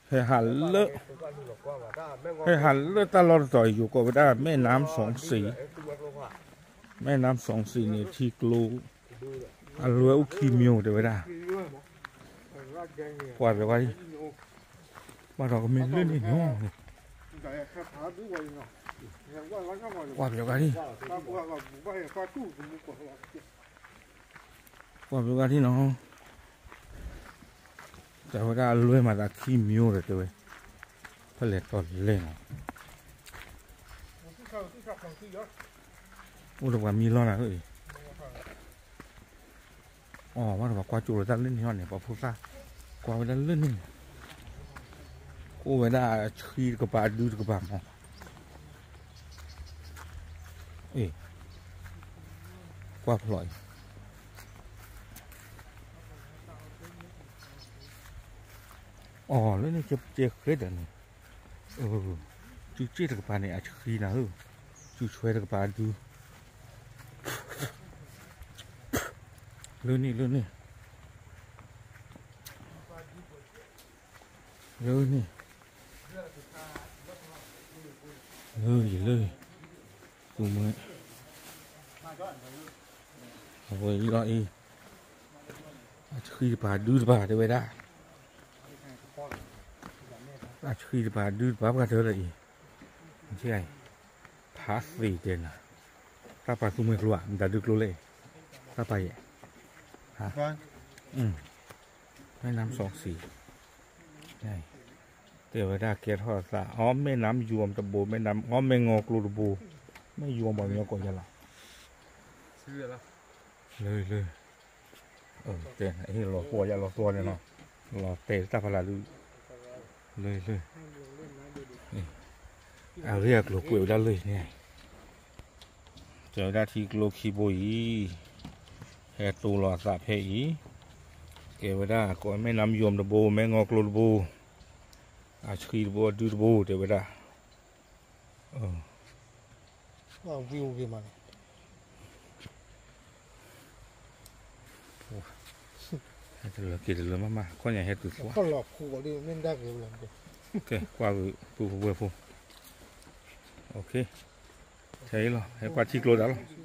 ဟဲဟးလၢ, ဟဲဟးလၢတၢ်လီၢ်တတီၤအံၤ ယိၤကိးဝဲဒၣ် မဲၣ်နါစီဆံး, မဲၣ်နါစီဆံးန့ၣ် ထံကျိ အလွဲအိၣ်ခံမံၤ တဲဝဲဒၣ်, ကွၢ်ပဝဲဒၣ်, ဘၣ်ဒီးကမ့ၢ်လၢန့ၣ်နီၤ, ကွၢ်ပဝဲဒၣ်, ကွၢ်ပဝဲဒၣ်နီၤ, တဲဝဲဒၣ်အလွဲမၤသးခံမံၤဒီးတဲဝဲ, ဖဲလဲၣ်တီလဲၣ်နီၤ, အိၣ်ဒီးပှၤမံလီၤနၤဧၢ, အီၤ ဘၣ်ဒီးပှၤကွၢ်ကၠိလီၤတၢ်လၢန့ၣ်ဟီန့ၣ် ပှၤဖိသၣ်, ကွၢ်ဝဲဒၣ်လၢန့ၣ်, အိၣ်ဝဲဒၣ်အဆှံတကပၤ အဒုတကပၤမး, အ့ၣ်, ကွၢ်ဖျိးအံၤ, အီၤ လၢန့ၣ်ကဲဃဲဒီးန့ၣ်, စုစ့ၣ်တကပၤန့ၣ် အဆှံနၤဧၢ, စုဆွဲတကပၤ အဒု, လၢန့ၣ် လၢန့ၣ်, လၢန့ၣ်, လၢယလၢ, သူမွဲ, အဝဲအံၤလီၤအံၤ, အဆှံတပၤ ဒုတပၤ တဲဝဲဒၣ်, အဆှံတပၤ ဒုတပၤ ပှၤတဲလၢအံၤ, ဖးသ့တဲနၤ, တၢ်ပာ်သူမွဲကျိဧါ မတၤဒုကျိလဲၣ်, တၢ်ပာ်ယဲၢ်, ဟါ, မဲၣ်နါစီဆံး, တဲဝဲဒၣ်ကဲထီၣ်သး အီ မဲၣ်နါယွမ်တဘိ မဲၣ်နါ အီ မဲၣ်ငီကျိတဘိ, မဲၣ်ယွမ်ဘၣ်ညီကိးယၤလီၤ, လၢ လၢ, တဲ လီၤသွီယၤ လီၤသွီန့ၣ်နီၤ, လီၤတဲာ်တၢ်ဖးလၢ်ဒု, လၢ လၢ, အဂ့ၢ်အကျိၤကွဲးဝဲဒၣ်လၢန့ၣ်, တဲဝဲဒၣ်ထံကျိခံဘိအံၤ, ဟဲတိလီၤအသးဖဲအံၤ, ကဲဝဲဒၣ် ကိးမဲၣ်နါယွမ်တဘိ မဲၣ်ငီကျိတဘိ, အဆှံတဘိ အဒုတဘိ တဲဝဲဒၣ်, ဝံအိၣ်ဂ့ၤမးန့ၣ် ဟဲတလၢက့ၤတလၢမးမး ခီၣ်ညါဟဲတုၤကွၢ်, ကဲကွၢ်ဂုာ် ပုၢ်ဖိဝဲၢ်ဖိ, ထဲအံၤလီၤ ဟဲကွၢ်ထံကျိဒၣ်လီၤ.